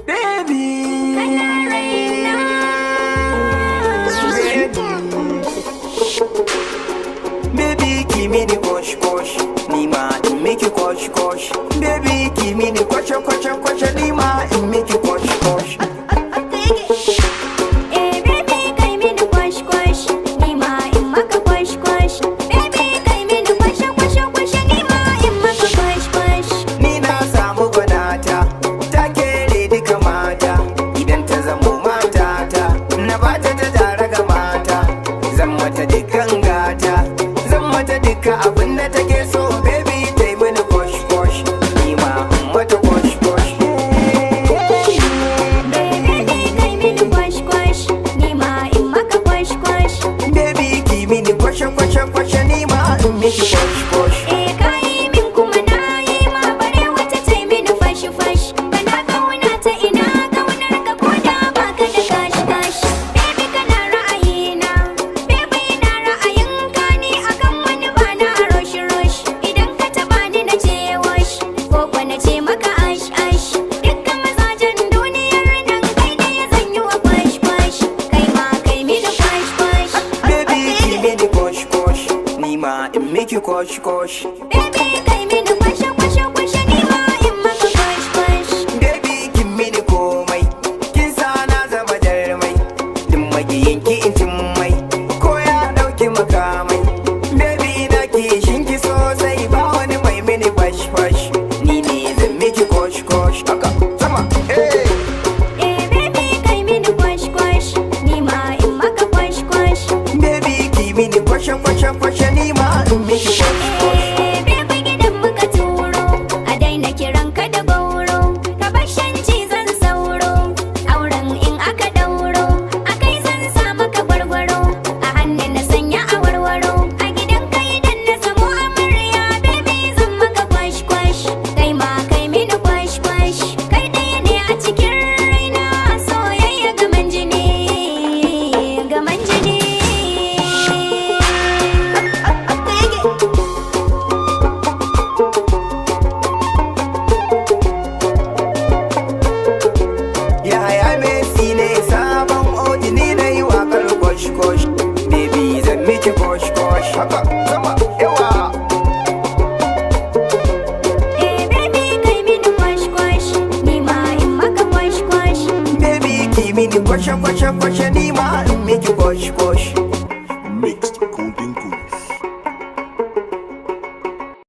Baby. Kana raina. Baby. Baby, ki mini kosh kosh, ni ma in miki kosh kosh. Baby, ki mini kwashe kwashe kwashe, ni ma in miki kosh kosh. Eh baby, kai mini kwash kwash, ni ma in maka kwash kwash. Baby, kai mini kwashe kwashe kwashe, ni ma in maka kwash kwash. Ni na samu gwanata, ta kere duka mata. Idan ta zamo matata, na bata ta tare ga mata. Zan mata dukkan gata, zan mata duka abin da take so. Baby, ta yi mini kosh kosh, ni ma in mata kosh kosh. Baby, kai mini kwash kwash, ni ma in maka kwash kwash. Baby, ki mini kwashe kwashe kwashe, ni ma in miki kosh kosh. Eh, kai min kuma na yi ma, bare wata tai mini fashi fashi. Kana kauna ta, ina kaunar ka koda baka da cash cash. Baby, kana ra'ayina, baby, ina ra'ayinka, ni akan wani bana rush rush. Idan ka taba ni na ce wash, ko kwa na ce maka ash ash. Dukkan mazajen duniyar nan kai ne zan yi wa kwash kwash. Kai ma kai mini kwash kwash. Baby, ki mini kosh kosh, ni ma in miki kosh kosh. Baby, kai mini kwashe kwashe kwashe, ni ma in maka kwash kwash. Baby, kin mini komai, kin sa na zama jarmai. Duk makiyinki in cin mai, ko ya dauki makamai. Baby, na kishin ki sosai, ba wani mai mini fash fash. Ni ne zan miki kosh kosh. Haka, sama, hey! Eh baby, kai mini kwash kwash, ni ma in maka kwash kwash. Baby, ki mini kwashe kwashe kwashe, ni ma in miki kosh kosh. Eh baby, gidan muka turo, a daina kiran ka da gauro. Ka bar shan cizon sauro, auren in aka dauro, a kai zan sa maka gwargwaro, a hannu na sanya a warwaro. A gidan ka idan na samu amarya, baby, zan maka kwash kwash. Kai ma kai mini kwash kwash. Kai ɗaya ne a cikin raina, soyayya gaman jini, gaman jini. Haka yake. Yahaya Messi ne sabon oji, ni na yi wakar kosh kosh. Baby, zan miki kosh kosh. Haka, sama, yawa! Eh baby, kai mini kwash kwash, ni ma in maka kwash kwash. Baby, ki mini kwashe kwashe kwashe, ni ma in miki kosh kosh.